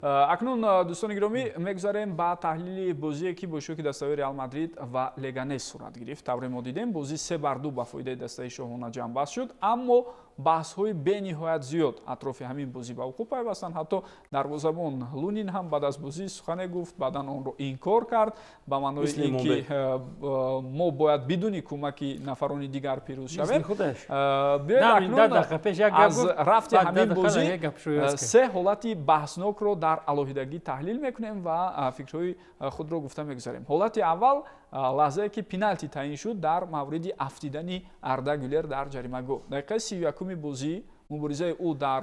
Акнун, дӯстони гиромӣ, мегузарем ба таҳлили бозие, ки бо иштироки дастаҳои Реал Мадрид ва Леганес сурат гирифт. Тавре мо дидем, бозӣ 3-2 ба фоидаи дастаи шоҳона ҷамъбаст шуд, аммо баҳсҳои бениҳоят зиёд атрофи ҳамин бозӣ ба вуқӯъ пайвастанд. Ҳатто дарвозабон Лунин ҳам баъд аз бозӣ сухане гуфт, баъдан онро инкор кард, ба маънои ин ки мо бояд бидуни кӯмаки нафарони дигар пирӯз шавем. Биёед, акнун аз рафти ҳамин бозӣ се ҳолати баҳснокро дар алоҳидагӣ таҳлил мекунем ва фикрҳои худро гуфта мегузарем. Ҳолати аввал: лаҳзае ки пеналти таъин шуд дар мавриди афтидани Арда Гюлер дар ҷаримагоҳ. Дақиқаи 31-уми бозӣ муборизаи ӯ дар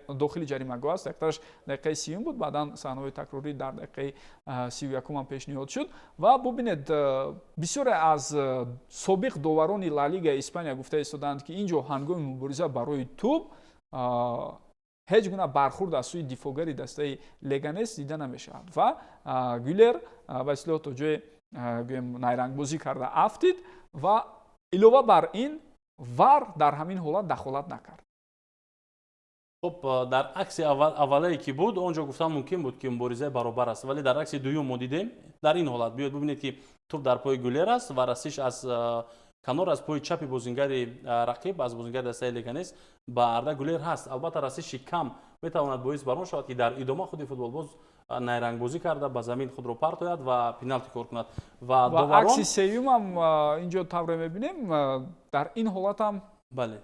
дохили ҷаримагоҳ аст. Дақиқтараш, дақиқаи 30-ум буд, баъдан саҳнаҳои такрорӣ дар дақиқаи 31-ум ҳам пешниҳод шуд. Ва бубинед, бисёре аз собиқ доварони Ла Лигаи Испания гуфта истодаанд, ки ин ҷо ҳангоми мубориза барои тӯб ҳеҷ гуна бархурд аз сӯи дифоъгари дастаи Леганес дида намешавад ва Гюлер ба истилоҳ то ҷое, гӯем, найрангбозӣ карда афтид ва илова бар ин ВАР дар ҳамин ҳолат дахолат накард. Хуб, дар акси аввалае ки буд, он ҷо гуфтан мумкин буд, ки муборизаи баробар аст, вале дар акси дуюм мо дидем, дар ин ҳолат биёед бубинед, ки тӯб дар пои Гулер аст ва расиш аз канор, аз пои чапи бозингари рақиб, аз бозингари дастаи Леганес ба Арда Гулер ҳаст. Албатта, расиши кам метавонад боис бар он шавад, ки дар идома худи футболбоз найрангбозӣ карда, ба замин худро партояд ва пеналти кор кунад. Ва акси сеюмам инҷо тавре мебинем, дар ин ҳолат ҳам бале.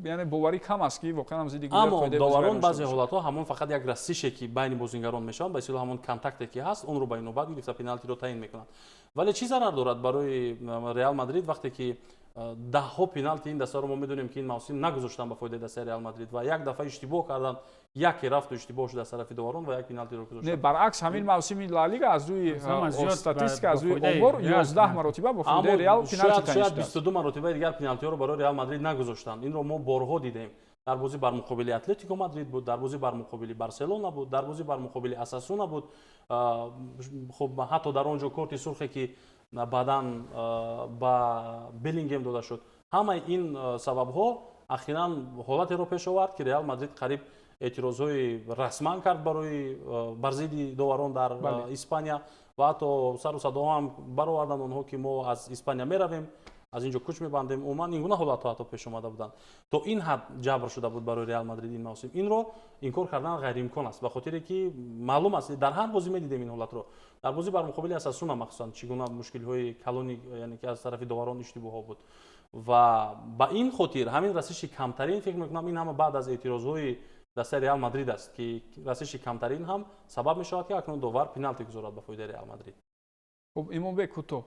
Яъне боварӣ кам аст, ки воқеан ҳам зидди Аммо доварон баъзе ҳолатҳо ҳамон фақат як расише, ки байни бозингарон мешавад, ба истилоҳ ҳамон контакте ки ҳаст, онро ба инобат гирифта пеналтиро таъин мекунанд. Вале чӣ зарар дорад барои Реал Мадрид, вақте ки даҳҳо пеналти ин дастаро мо медонем, ки ин мавсим нагузоштанд ба фоидаи дастаи Реал Мадрид ва як дафъа иштибоҳ карданд, яке рафту иштибоҳ шуд аз тарафи доварон ва як пеналтиро гузоштанд? Не, баръакс, ҳамин мавсими Ла Лига аз рӯи статистика, аз рӯи омор 11 маротиба ба фоидаи Реал пеналти таъин. Шояд 22 маротибаи дигар пеналтиҳоро барои Реал Мадрид нагузоштанд. Инро мо борҳо дидем: дар бозӣ бар муқобили Атлетико Мадрид буд, дар бозӣ бар муқобили Барселона буд, дар бозӣ бар муқобили Осасуна буд. Хуб, ҳатто дар он ҷо корти сурхе, ки баъдан ба Беллингем дода шуд. Ҳамаи ин сабабҳо ахиран ҳолатеро пеш овард, ки Реал Мадрид қариб эътирозҳои расман кард барои бар зидди доварон дар Испания ва ҳатто сару садоҳо ҳам бароварданд онҳо, ки мо аз Испания меравем, аз ин ҷо кӯч мебандем. Умуман, ин гуна ҳолатҳо ҳатто пеш омада буданд. То ин ҳад ҷабр шуда буд барои Реал Мадрид ин мавсим. Инро инкор кардан ғайриимкон аст, ба хотире ки маълум аст, дар ҳар бозӣ медидем ин ҳолатро. Дар бозӣ бар муқобили Осасуна махсусан чӣ гуна мушкилҳои калони, яъне ки аз тарафи доварон иштибоҳҳо буд. Ва ба ин хотир ҳамин расиши камтарин, фикр мекунам, ин ҳама баъд аз эътирозҳои дастаи Реал Мадрид аст, ки расиши камтарин ҳам сабаб мешавад, ки акнун довар пеналти гузорад ба фоидаи Реал Мадрид. Хуб, Имомбек, кӯтоҳ.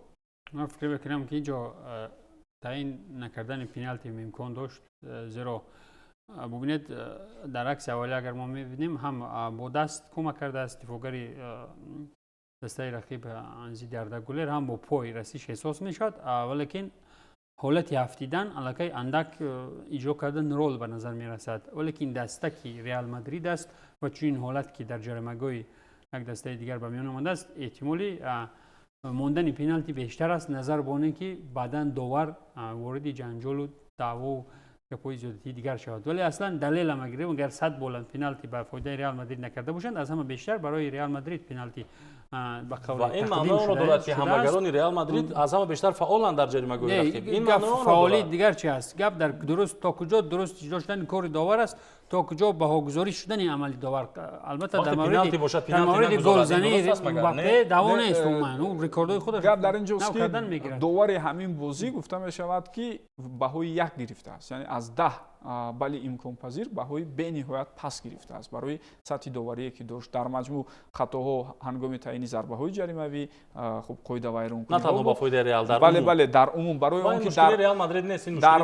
Ман фикр мекунам, ки инҷо таъин накардани пеналти имкон дошт, зеро бубинед, дар акси аввалӣ агар мо мебинем, ҳам бо даст кӯмак кардааст дифоъгари дастаи рақиб зидди Арда Гулер, ҳам бо пой расиш эҳсос мешавад, валекин ҳолати афтидан аллакай андак иҷро кардан рол ба назар мерасад. Валекин даста, ки Реал Мадрид аст, ва чунин ҳолат, ки дар ҷаримагоҳи як дастаи дигар ба миён омадааст, эҳтимоли мондани пеналти бештар аст, назар ба оне ки баъдан довар вориди ҷанҷолу даъвоу гапҳои зиёдатии дигар шавад. Вале аслан далелам агирем, агар 100 бола пеналти ба фоидаи Реал Мадрид накарда бошанд, аз ҳама бештар барои Реал Мадрид пеналти ба қавли ин маъноро дорад, ки ҳамлагарони Реал Мадрид аз ҳама бештар фаъоланд дар ҷаримагоҳи рақиб. Ин фаъолӣ дигар чи аст? Гап дар дуруст, то куҷо дуруст иҷро шудани кори довар аст, то куҷо баҳогузорӣ шудани амали довар. Албатта, дар мавриди голзании Мбаппе даъво нест, умуман ӯ рекордҳои худаш Гап дар ин ҷост, ки довари ҳамин бозӣ, гуфта мешавад, ки баҳои 1 гирифтааст, яъне аз 10 балли имконпазир баҳои бениҳоят паст гирифтааст барои сатҳи доварие, ки дошт. Дар маҷмӯъ хатоҳо ҳангоми таъини зарбаҳои ҷаримавӣ, хуб, қоидавайронкунӣ. На танҳо ба фоидаи Реал, дар Бале, дар умум, барои он ки дар Реал Мадрид нест, ин дар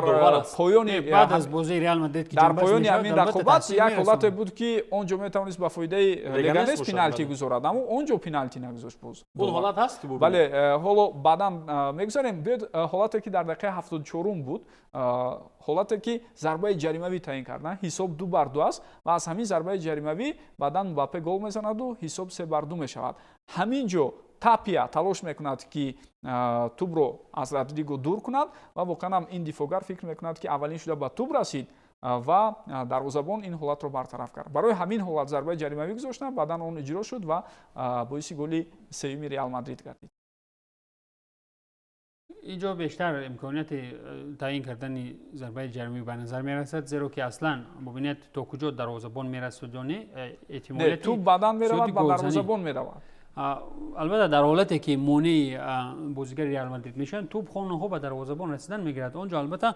поёни баъд аз бозии Реал Мадрид ки дар поёни ҳамин рақобат як ҳолате буд, ки он ҷо метавонист ба фоидаи Леганес пеналти гузорад, аммо он ҷо пеналти нагузошт боз. Он ҳолат ҳаст ки Бале, ҳоло баъдан мегузарем. Биёед, ҳолате, ки дар дақиқаи 74-ум буд, ҳолате, ки зарбаи ҷаримавӣ таъин карданд, ҳисоб 2-2 аст ва аз ҳамин зарбаи ҷаримавӣ баъдан Мбаппе гол мезанаду ҳисоб 3-2 мешавад. Ҳамин ҷо Тапия талош мекунад, ки тӯбро аз Родриго дур кунад ва воқеан ҳам ин дифоъгар фикр мекунад, ки аввалин шуда ба тӯб расид. Ва дарвозабон ин ҳолатро бартараф кард. Барои ҳамин ҳолат зарбаи ҷаримавӣ гузоштанд, баъдан он иҷро шуд ва боиси голи сеюми Реал Мадрид гардид. Инҷо бештар имконияти таъин кардани зарбаи ҷаримавӣ ба назар мерасад, зеро ки аслан бубинед, то куҷо дарвозабон мерасад ё не, эҳтимолияти туп баъдан меравад, ба дарвозабон меравад. Албатта, дар ҳолате ки монеи бозигари Реал Мадрид мешаванд, туп хонаҳо ба дарвозабон расидан мегирад. Он ҷо албатта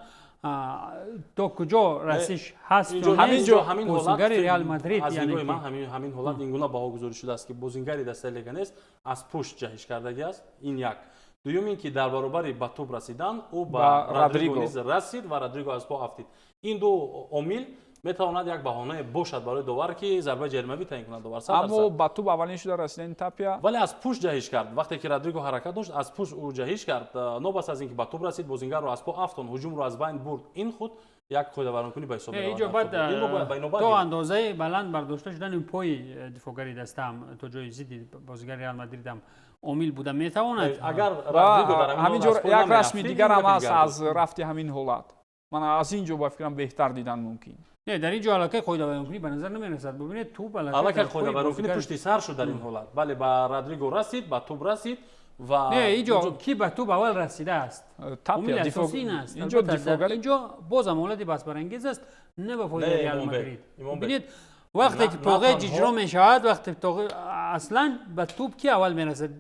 то куҷо расиш ҳаст ё ҳамин бозигари Реал Мадрид. Аз нигоҳи ман ҳамин ҳолат ин гуна баҳогузорӣ шудааст, ки бозингари дастаи Леганес аз пушт ҷаҳиш кардагӣ аст. Ин як. Дуюм ин ки дар баробари ба туп расидан ӯ ба Родриго низ расид ва Родриго аз по афтид. Ин ду омил метавонад як баҳонае бошад барои довар, ки зарбаи ҷаримавӣ таъин кунад довар. Аммо ба туп аввалин шуда расидани Тапия, вале аз пушт ҷаҳиш кард. Вақте ки Родриго ҳаракат дошт, аз пушт ӯ ҷаҳиш кард. Нобаст аз ин ки ба туп расид, бозингарро аз по афтон, ҳуҷумро аз байн бурд. Ин худ як қоидавайронкунӣ ба ҳисоб меравад. Инҷо баъд то андозаи баланд бардошта шудани пои дифоъгари дастаам то ҷои зидди бозигари Реал Мадридам омил буда метавонад. Агар Родриго дар ҳамин ҷо як расми дигарам аст аз рафти ҳамин ҳолат. Ман аз ин ҷо ба фикрам беҳтар дидан мумкин. Не, дар ин ҷо аллакай қоидавайронкунӣ ба назар намерасад. Бубинед, туп аллакай қоидавайронкунӣ пушти сар шуд дар ин ҳолат. Бале, ба Родриго расид, ба туп расид ва не, инҷо ки ба туп аввал расидааст? Омили асосӣ ин аст. Инҷо дифоъгари инҷо боз ҳам ҳолати баҳсбарангез аст, не ба фоидаи Реал Мадрид. Бубинед, вақте ки тоғеҷ иҷро мешавад, вақте аслан ба туп ки аввал мерасад,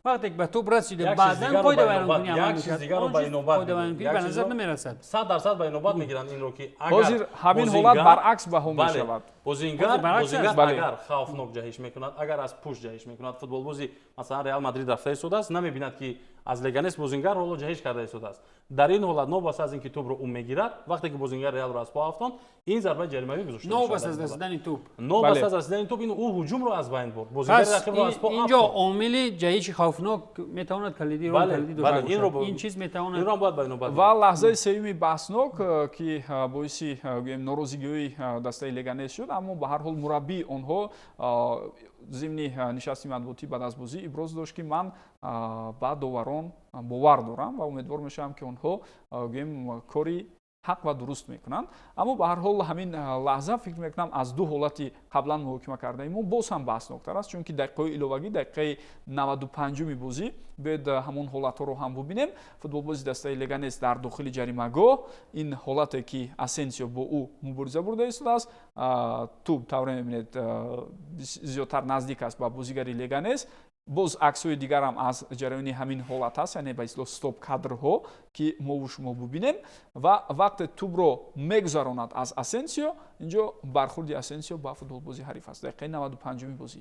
вақте ки ба туп расида, баъдан қоидавайронкунӣ амал мешавад. Дигарро ба инобат қоидавайронкунӣ ба назар намерасад. 100% ба инобат мегиранд инро, ки ҳозир ҳамин ҳолат баръакс баҳо мешавад. Бозингар агар хавфнок ҷаҳиш мекунад, агар аз пушт ҷаҳиш мекунад, футболбози масалан Реал Мадрид рафта истодааст, намебинад, ки аз Леганес бозингар ҳоло ҷаҳиш карда истодааст. Дар ин ҳолат, новобаста аз ин ки тӯбро ӯ мегирад, вақте ки бозингар Реалро аз по афтонд, ин зарбаи ҷаримавӣ гузошта мешавад. Новобаста аз расидани туп, новобаста аз расидани туп, ин ӯ ҳуҷумро аз байн бурд, бозингари рақибро аз по. Инҷо омили ҷаҳиши хавфнок метавонад калидӣ рол калидӣ дошта бошад. Ин чиз метавонад, инро бояд ба инобат. Ва лаҳзаи сеюми баҳснок, ки боиси гӯем норозигиҳои дастаи Леганес шуд, аммо ба ҳар ҳол мураббии онҳо зимни нишасти матбуотӣ баъд аз бозӣ иброз дошт, ки ман ба доварон бовар дорам ва умедвор мешавам, ки онҳо гӯем кори ҳақ ва дуруст мекунанд. Аммо ба ҳар ҳол ҳамин лаҳза, фикр мекунам, аз ду ҳолати қаблан муҳокима кардаи мо боз ҳам баҳсноктар аст, чунки дақиқаҳои иловагӣ, дақиқаи 95-уми бозӣ. Биёед, ҳамон ҳолатҳоро ҳам бубинем. Футболбози дастаи Леганес дар дохили ҷаримагоҳ, ин ҳолате ки Асенсио бо ӯ мубориза бурда истодааст, туп тавре мебинед зиёдтар наздик аст ба бозигари Леганес. Боз аксҳои дигарам аз ҷараёни ҳамин ҳолат ҳаст, яъне ба истилоҳ стоп кадрҳо, ки мову шумо бубинем. Ва вақте тӯбро мегузаронад аз Асенсио, инҷо бархурди Асенсио ба футболбози ҳариф аст, дақиқаи 95-уми бозӣ,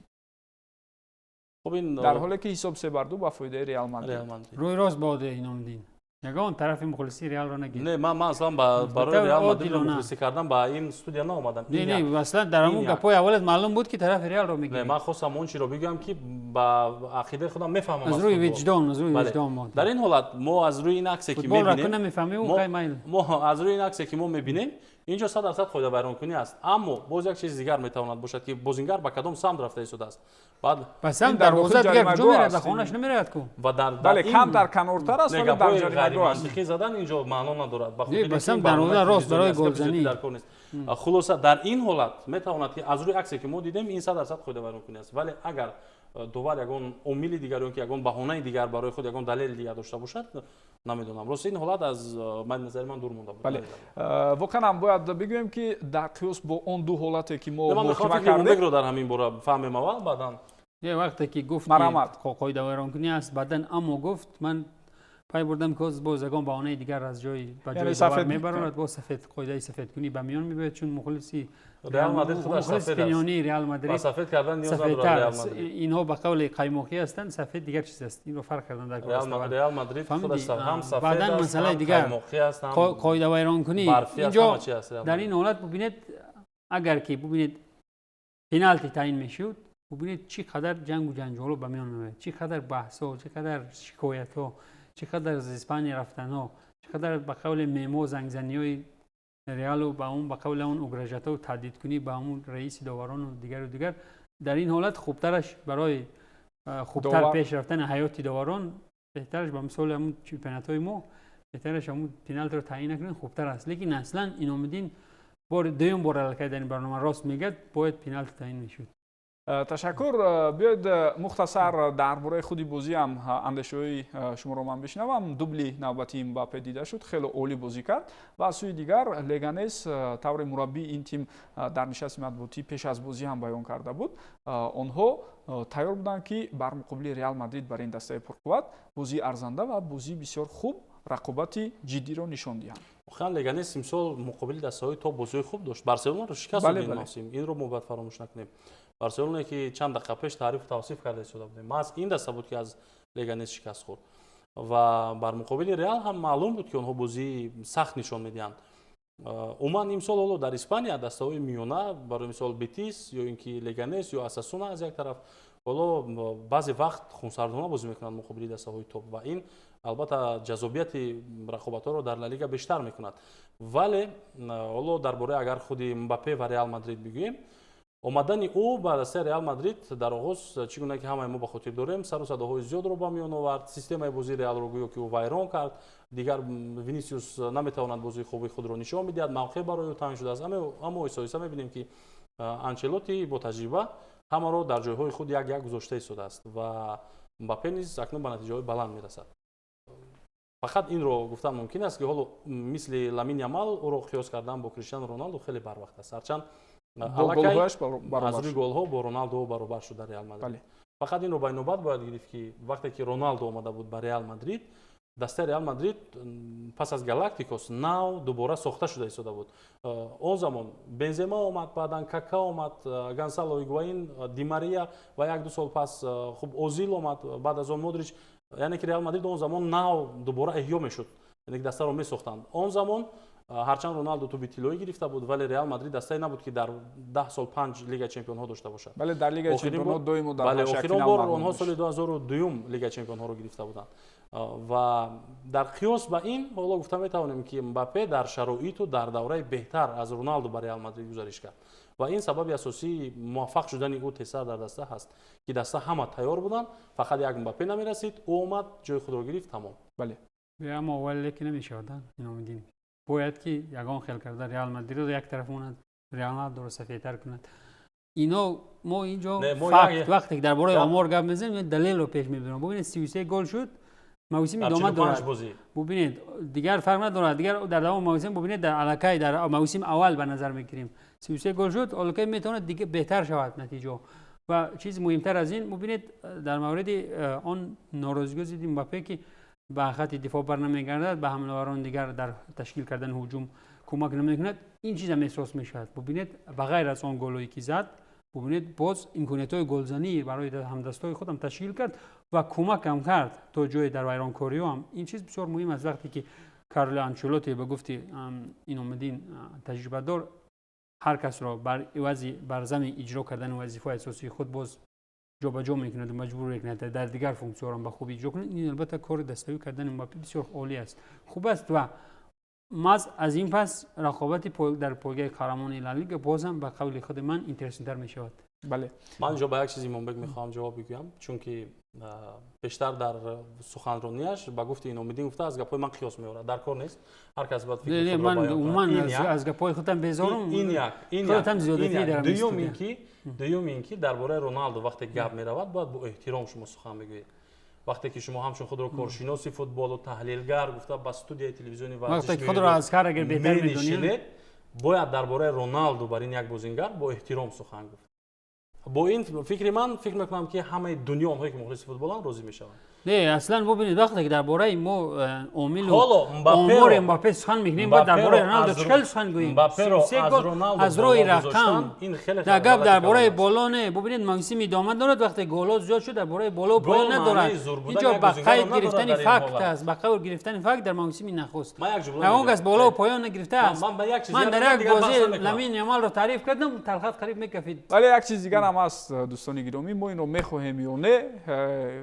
дар ҳоле ки ҳисоб 3-2 ба фоидаи Реал Мадрид. Рӯи рост боде, Иномиддин, ягон тарафи мухлисии Реалро нагир. Не, ман аслан барои Реал Мадридро мухлисӣ кардан ба ин студия наомадам. Не, не, аслан дар ҳамон гапҳои аввалат маълум буд, ки тарафи Реалро мегирӣ. Не, ман хостам он чиро бигӯям, ки ба ақидаи худам мефаҳмам. Аз рӯи виҷдон, аз рӯи виҷдон. Дар ин ҳолат мо аз рӯи ин аксе ки мебинем, намефаҳмӣ, мо аз рӯи ин аксе ки мо мебинем, инҷо 100% қоидавайронкунӣ аст. Аммо боз як чизи дигар метавонад бошад, ки бозингар ба кадом самт рафта истодааст. Баъд ба самт дарвоза, дигар куҷо меравад? Ба хонааш намеравад ку. Ва дар бале, камтар канортар аст, вале дар ҷаримагоҳ аст. Ғайримантиқӣ задан инҷо маъно надорад, ба самт дарвоза рост барои голзанӣ. Хулоса, дар ин ҳолат метавонад, ки аз рӯи аксе ки мо дидем, ин 100% қоидавайронкунӣ аст. Вале агар довар ягон омили дигар ё ки ягон баҳонаи дигар барои худ, ягон далели дигар дошта бошад, намедонам. Рости, ин ҳолат аз мадди назари ман дур монда буд. Бале, воқеан ҳам бояд бигӯем, ки дар қиёс бо он ду ҳолате ки мо муҳокима кардем, дар ҳамин бора фаҳмем аввал, баъдан. Не, вақте ки гуфт қоидавайронкунӣ аст, баъдан аммо гуфт, ман пай бурдам, ки боз ягон баҳонаи дигар аз ҷои ба ҷои довар мебарорад, боз сафед, қоидаи сафедкунӣ ба миён мебиёяд, чун мухлиси Реал Мадрид худаш сафед аст. Реал Мадрид сафед кардан ниёз надорад Реал Мадрид. Инҳо ба қавли қаймоқӣ ҳастанд, сафед дигар чиз аст. Инро фарқ кардан дар Реал Мадрид худаш ҳам сафед баъдан масъалаи дигар, қаймоқӣ аст, ҳам қоидавайронкунӣ. Инҷо дар ин ҳолат бубинед, агар ки бубинед, пеналти таъин мешуд, бубинед, чӣ қадар ҷангу ҷанҷоло ба миён меояд, чӣ қадар баҳсҳо, чӣ қадар шикоятҳо, чӣ қадар аз Испания рафтанҳо, чӣ қадар ба қавли мемо зангзаниҳои Реалу ба он, ба қавли он угрожать ҳо, таҳдидкунӣ ба ҳамун раиси доварону дигару дигар. Дар ин ҳолат хубтараш, барои хубтар пеш рафтани ҳаёти доварон, беҳтараш ба мисоли ҳамун чемпионатҳои мо, беҳтараш ҳамун пеналтиро таъин накунанд, хубтар аст. Лекин аслан, Иномиддин, Бори дуюм бор аллакай дар ин барнома рост мегӯяд, бояд пеналти таъин мешуд. Ташаккур. Биёед, мухтасар дар бораи худи бозиам андешаҳои шуморо ман бишнавам. Дубли навбатии Мбаппе дида шуд, хеле олӣ бозӣ кард ва аз сӯи дигар Леганес, тавре мураббии ин тим дар нишасти матбуотӣ пеш аз бозӣ ҳам баён карда буд, онҳо тайёр буданд, ки бар муқобили Реал Мадрид, бар ин дастаи пурқувват, бозии арзанда ва бозии бисёр хуб, рақобати ҷиддиро нишон диҳанд. Воқеан, Леганес имсол муқобили дастаҳои топ бозиҳои хуб дошт. Барселонаро шикаст дод ин мавсим, инро мо бояд фаромӯш накунем. Барселонае, ки чанд дақиқа пеш таърифу тавсиф карда истода будем, маҳз ин даста буд, ки аз Леганес шикаст хӯрд. Ва бар муқобили Реал ҳам маълум буд, ки онҳо бозии сахт нишон медиҳанд. Умуман, имсол ҳоло дар Испания дастаҳои миёна, барои мисол Бетис ё ин ки Леганес ё Осасуна, аз як тараф, ҳоло баъзе вақт хунсардона бозӣ мекунанд муқобили дастаҳои топ ва ин албатта ҷаззобияти рақобатҳоро дар Ла Лига бештар мекунад. Вале ҳоло дар бораи агар худи Мбаппе ва Реал Мадрид бигӯем, омадани ӯ ба дастаи Реал Мадрид дар оғоз, чӣ гуна ки ҳамаи мо ба хотир дорем, сару садоҳои зиёдро ба миён овард. Системаи бозии Реалро гӯё ки ӯ вайрон кард, дигар Винисиус наметавонад бозии хуби худро нишон бидиҳад, мавқеъ барои ӯ танг шудааст. Аммо оҳиста оҳиста мебинем, ки Анчелоти бо таҷриба ҳамаро дар ҷойҳои худ як як гузошта истодааст ва Мбаппе низ акнун ба натиҷаҳои баланд мерасад. Фақат инро гуфтан мумкин аст, ки ҳоло мисли Ламин Ямал ӯро қиёс кардан бо Криштиану Роналду хеле барвақт аст, ҳарчанд аз рӯи голҳо бо Роналду баробар шуд дар Реал Мадрид. Фақат инро ба инобат бояд гирифт, ки вақте ки Роналду омада буд ба Реал Мадрид, дастаи Реал Мадрид пас аз Галактикос нав дубора сохта шуда истода буд. Он замон Бензема омад, баъдан Кака омад, Гонсало Игуаин, Ди Мария ва як ду сол пас хуб Озил омад, баъд аз он Модрич. Яъне ки Реал Мадрид он замон нав дубора эҳё мешуд, яъне ки дастаро месохтанд. Он замон ҳарчанд Роналду туби тиллоӣ гирифта буд, вале Реал Мадрид дастае набуд, ки дар 10 сол панҷ Лигаи чемпионҳо дошта бошад. Бале, дар Лигаи чемпионҳо доимо дар Бале, охирон бор онҳо соли 2002 Лигаи чемпионҳоро гирифта буданд. Ва дар қиёс ба ин ҳоло гуфта метавонем, ки Мбаппе дар шароиту дар давраи беҳтар аз Роналду ба Реал Мадрид гузариш кард ва ин сабаби асосии муваффақ шудани ӯ тезтар дар даста ҳаст, ки даста ҳама тайёр буданд, фақат як Мбаппе намерасид, ӯ омад, ҷои худро гирифт, тамом. Бале. Аммо вале ки намешавад, Иномиддин, бояд ки ягон хел карда Реал Мадридро як тараф монад, Роналдоро сафедтар кунад. Ино мо инҷо факт, вақте ки дар бораи омор гап мезанем, далелро пеш мебарем. Бубинед, 33 гол шуд, мавсим идома дорад. Бубинед, дигар фарқ надорад, дигар дар давоми мавсим, бубинед, дар аллакай дар мавсим аввал ба назар мегирем, 33 гол шуд, аллакай метавонад дига беҳтар шавад натиҷо. Ва чизи муҳимтар аз ин, бубинед, дар мавриди он норозигӣ зидди Мбаппе, ки ба хати дифоъ барнамегардад, ба ҳамлаварон дигар дар ташкил кардани ҳуҷум кӯмак намекунад, ин чизам эҳсос мешавад. Бубинед, ба ғайр аз он голое ки зад, бубинед, боз имкониятҳои голзанӣ барои ҳамдастҳои худам ташкил кард ва кӯмакам кард то ҷое дар вайронкориҳо ҳам. Ин чиз бисёр муҳим аст, вақте ки Карло Анчелоти, ба гуфти Иномиддин, таҷрибадор, ҳар касро бар ивази бар зами иҷро кардани вазифаи асосии худ боз ҷобаҷо мекунад ва маҷбур мекунад дар дигар функсияҳоро ба хубӣ иҷро кунад. Ин албатта кори даставӣ кардани Мбаппе бисёр олӣ аст, хуб аст ва маз аз ин пас рақобати дар пойгаи қаҳрамони Ла Лига боз ҳам, ба қавли худи ман, интереснтар мешавад. Бале. Ман инҷо ба як чизи Имомбек мехоҳам ҷавоб бигӯям, чунки бештар дар суханронияш, ба гуфти Иномиддин, гуфта аз гапҳои ман қиёс меорад. Дар кор нест, ҳар кас бояд фикри ман умуман аз гапҳои худам безорум. Ин як, ин худатам зиёдатӣ дарам. Дуюм ин ки дар бораи Роналду вақте гап меравад, бояд бо эҳтиром шумо сухан бигӯед. Вақте ки шумо ҳамчун худро коршиноси футболу таҳлилгар гуфта ба студияи телевизиони варзиш худро аз ҳар агар беҳтар менишинед, бояд дар бораи Роналду, бар ин як бозингар, бо эҳтиром сухан гуфт. Бо ин фикри ман, фикр мекунам, ки ҳамаи дунё, онҳое ки мухлиси футболанд, розӣ мешаванд. Не, аслан бубинед, вақте ки дар бораи мо омилу омори Мбаппе сухан мекунем, бояд дар бораи Роналдо чӣ хел сухан гӯем? Аз роҳи рақам дар гап дар бораи боло не. Бубинед, мавсим идома дорад, вақте голо зиёд шуд, дар бораи боло поён надорад. Инҷо ба қайд гирифтани факт аст, ба қайд гирифтани факт дар мавсими нахуст ягон кас боло поён нагирифтааст. Ман дар як бозӣ Ламин Ямалро таъриф кардам, Талхат қариб мекафид. Вале як чиз дигарам. ҳам аст, дӯстони гиромӣ, мо инро мехоҳем ё не,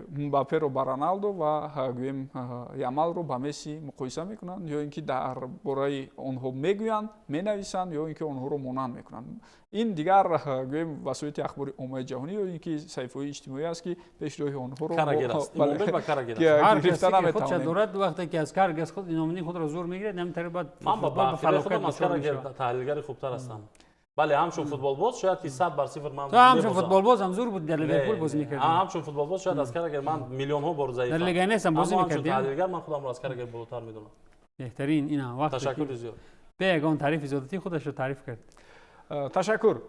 Мбапперо ба Роналдо ва, гӯем, Ямалро ба Месси муқоиса мекунанд ё ин ки дар бораи онҳо мегӯянд, менависанд ё ин ки онҳоро монанд мекунанд. Ин дигар, гӯем, васоити ахбори оммаи ҷаҳонӣ ё ин ки саҳифаҳои иҷтимоӣ аст, ки пешроҳи онҳоро гирифта наметавонем. Дорад, вақте ки аз Каррагер худ номини худро зур мегирад, ҳамин тариқ баъд Ман ба худам аз Каррагер таҳлилгари хубтар ҳастам. Бале, ҳамчун футболбоз шояд ки 100 бар 0 ман Ту ҳамчун футболбоз ҳам зур буд, дар Ливерпул бозӣ мекардӣ. Ҳамчун футболбоз шояд аз Каррагер ман миллионҳо бор заифам. Дар Леганес ҳам бозӣ мекардӣ. Таҳлилгар ман худамро аз Каррагер болотар медонам. Беҳтарин ина вақт. Ташаккури зиёд. Бе ягон таърифи зиёдатӣ худашро таъриф кард. Ташаккур.